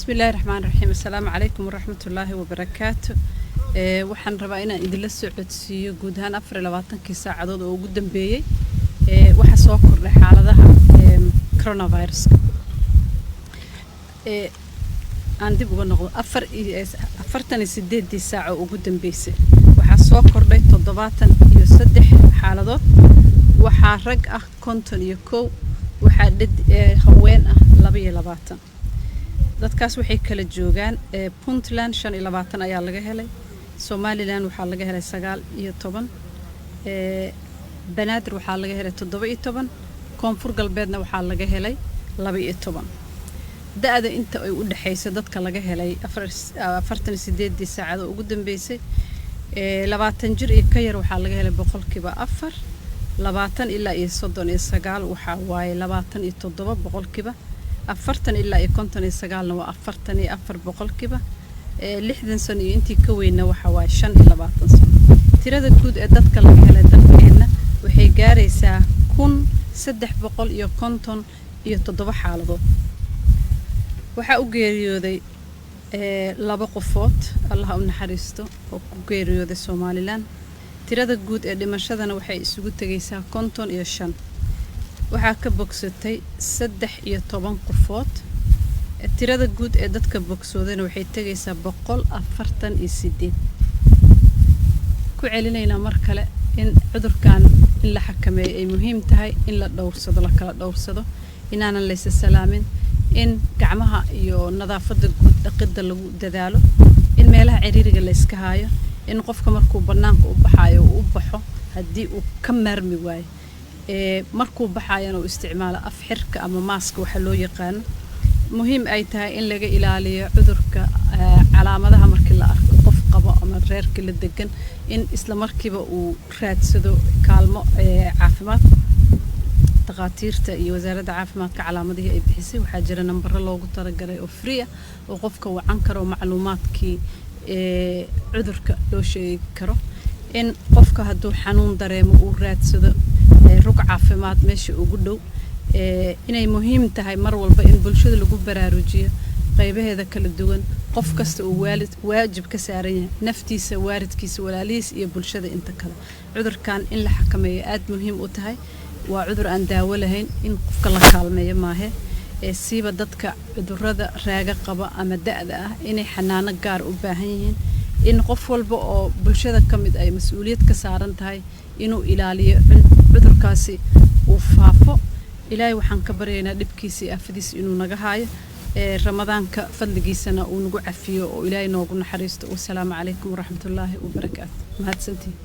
Bismillahi raxmaan raxiim. Assalaamu calaykum waraxmatullaahi wabarakaatu. Waxaan rabaa inaan idinla soo codsiiyo guud ahaan 24-kii saacadood oo ugu dambeeyey waxaa soo kordhay xaaladaha coronaviruska. Aan dib uga noqdo 48-dii saac oo ugu dambeysay, waxaa soo kordhay 73 xaaladood. Waxaa rag ah 51, waxaa haween ah 22. Dadkaas waxay kala joogaan Puntland 25 ayaa laga helay, Somaliland waxaa laga helay 19, Banaadir waxaa laga helay 17, Koonfur Galbeedna waxaa laga helay 12. Da-da inta ay u dhexaysa dadka laga helay 48-dii saacad oo ugu dambeysay, 20 jir iyo ka yar waxaa laga helay 4%, 20 ilaa iyo 39 waxaa waaye 27%, 40 ilaa iyo 59-na waa 44%, 60 sano iyo intii ka weynna waxaa waaye 25 sano. Tirada guud ee dadka laga helay dalkeenna waxay gaaraysaa 1357 xaaladood. Waxaa u geeriyooday laba qofood, Allaha u naxariisto, oo ku geeriyooday Somaliland. Tirada guud ee dhimashadana waxay isugu tegaysaa 55. Waxaa ka bogsatay 13 qofood. Tirada guud ee dadka bogsoodayna waxay tegaysaa 148. Ku celinaynaa mar kale in cudurkan in la xakameeyo ay muhiim tahay, in la dhowrsado, la kala dhowrsado, inaanan laysa salaamin, in gacmaha iyo nadaafadda guud dhaqidda lagu dadaalo, in meelaha ciriiriga la iska haayo, in qofka markuu bannaanka u baxaayo uu u baxo haddii uu ka maarmi waayo, markuu baxaayana uu isticmaalo af xirka ama maaska waxa loo yaqaano. Muhiim ay tahay in laga ilaaliyo cudurka calaamadaha markii la arko qof qabo ama reerkii la degan, in isla markiiba uu raadsado kaalmo caafimaad. Dhakhaatiirta iyo wasaaradda caafimaadka calaamadihii ay bixisay, waxaa jira nambaro loogu talagalay oo free ah oo qofka wacan karo, macluumaadkii cudurka loo sheegi karo, in qofka hadduu xanuun dareemo uu raadsado rug caafimaad meesha ugu dhow, inay muhiim tahay mar walba in bulshada lagu baraarujiyo qaybaheeda kala duwan, qof kasta uu waalid waajib ka saaran yahay naftiisa, waalidkiisa, walaalihiis iyo bulshada inta kale. Cudurkan in la xakameeyo aad muhiim u tahay. Waa cudur aan daawo lahayn, in qofka la kaalmeeyo maahe. Siiba dadka cudurada raaga qaba ama da-da ah inay xanaano gaar u baahan yihiin, in qof walba oo bulshada ka mid ay mas-uuliyad ka saaran tahay inuu ilaaliyo cudurkaasi uu faafo. Ilaahay waxaan ka baryaynaa dhibkiisa iyo aafadiisa inuu naga haayo, Ramadaanka fadligiisana uu nagu cafiyo oo Ilaahay noogu naxariisto. Wasalaamu calaykum waraxmatullaahi wabarakaatu. Mahadsantiin.